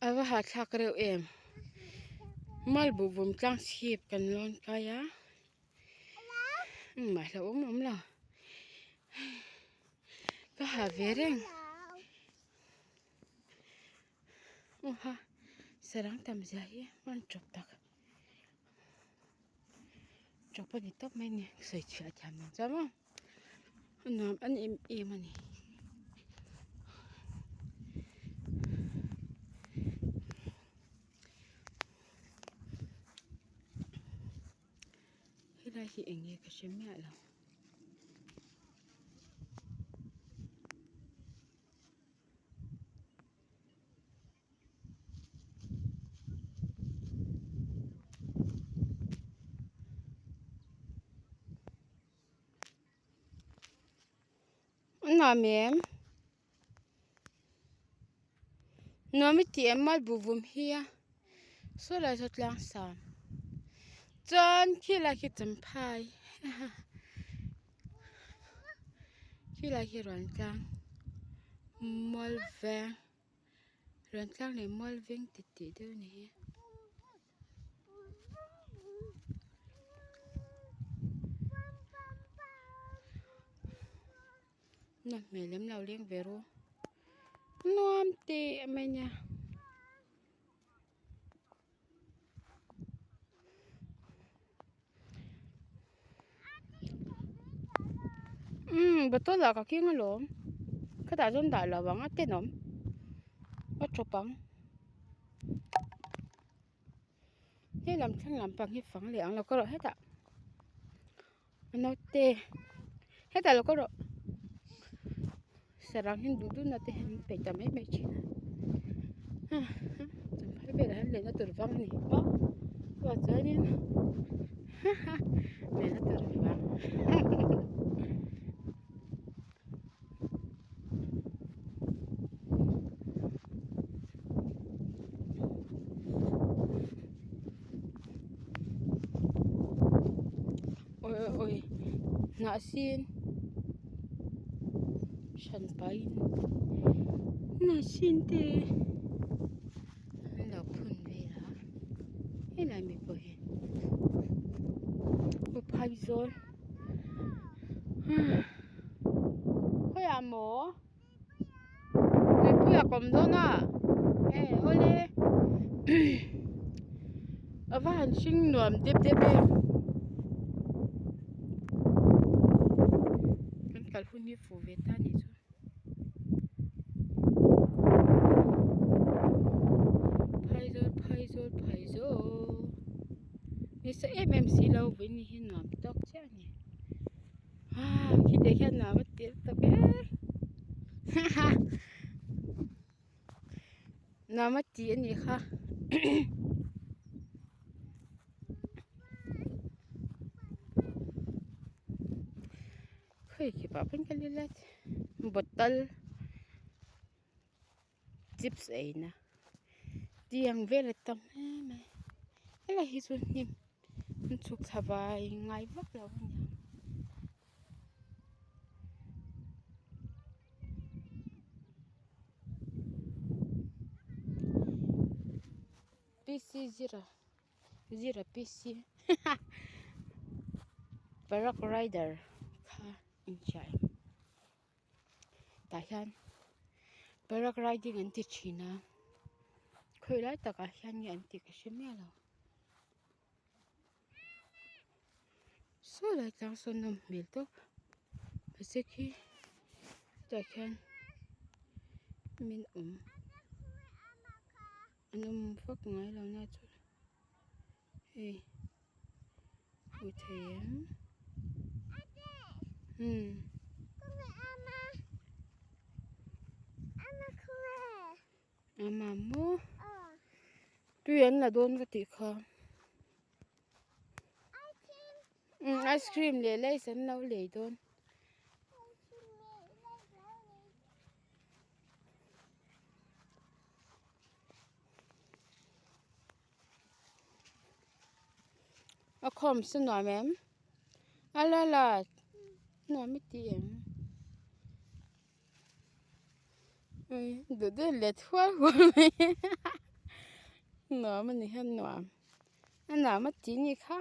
A va hahthlak reuh em Malbuvum tlang chhip kan lawn kai a engmah hlauhawm awm lo ka ha ve reng aw ha sarang tam zia hi hman tawp tak tawp a ni tawp mai a ni sawi chhiah thiam lo chuan maw. A nuam an em em a ni. Helai hi eng nge ka hre miah lo. A nuam em nuam i tih em mal bu vum hi a saw lai saw tlang sang chuan khilai khi champhai khilai khi rawn tlang mual veng rawn tlang leh mual veng titih deuh a ni hi. Nuam hmel lem lo leng ve ru nuam teh mai nia. Umm bottle ah ka keng alawm khatah chuan dah lo ang a tenawm a tawp ang. He lam thlang lampang hi fang leh ang lo ka rawh hetah a naute hetah lo ka rawh sarang hi duh duh na te hian an peih ta mai mai thin a champhai velah hian lenna tur vang a ni maw chuvang chuanin lenna tur vang. Awi awi awi hnah sin hran pahin hnah sin te an lo phun vel a helai mi pawh hi aw phaizawl. Khawiah maw tuipuiah ka awm dawn a e awle a va han hring nuam dep dep em kan kal hun hi fuh ve ta anih chu phaizawl phaizawl phaizawl. Nisa em em si lo vawiin ni hi nuam tawk chiah a ni ah khitah khian nuam a ti tawk e haha nuam a ti a nih kha khawi kipah pawn ka lil a bottle chips ei na tiang vel a tam em mai helai hi chu hnim an chhuk thla vai ngai vak lo a niang. P C zira zira P C park rider kha inchai. Tah hian paragliding an ti thin a khawi lai takah hian nge an tih ka hre miah lo saw lai tlang sawn nawm hmel tawp mahse khi tah khian min awm an awm vak ngai lo na chu hei hmu thei em umm ama maw tui an la dawn ka tih kha umm ice cream leh lays an lo lei dawn. A khawm chu nuam em a la la nuam i ti em. Duh duh let hual hual mai nuam a ni hian nuam a nuam a ti ni kha.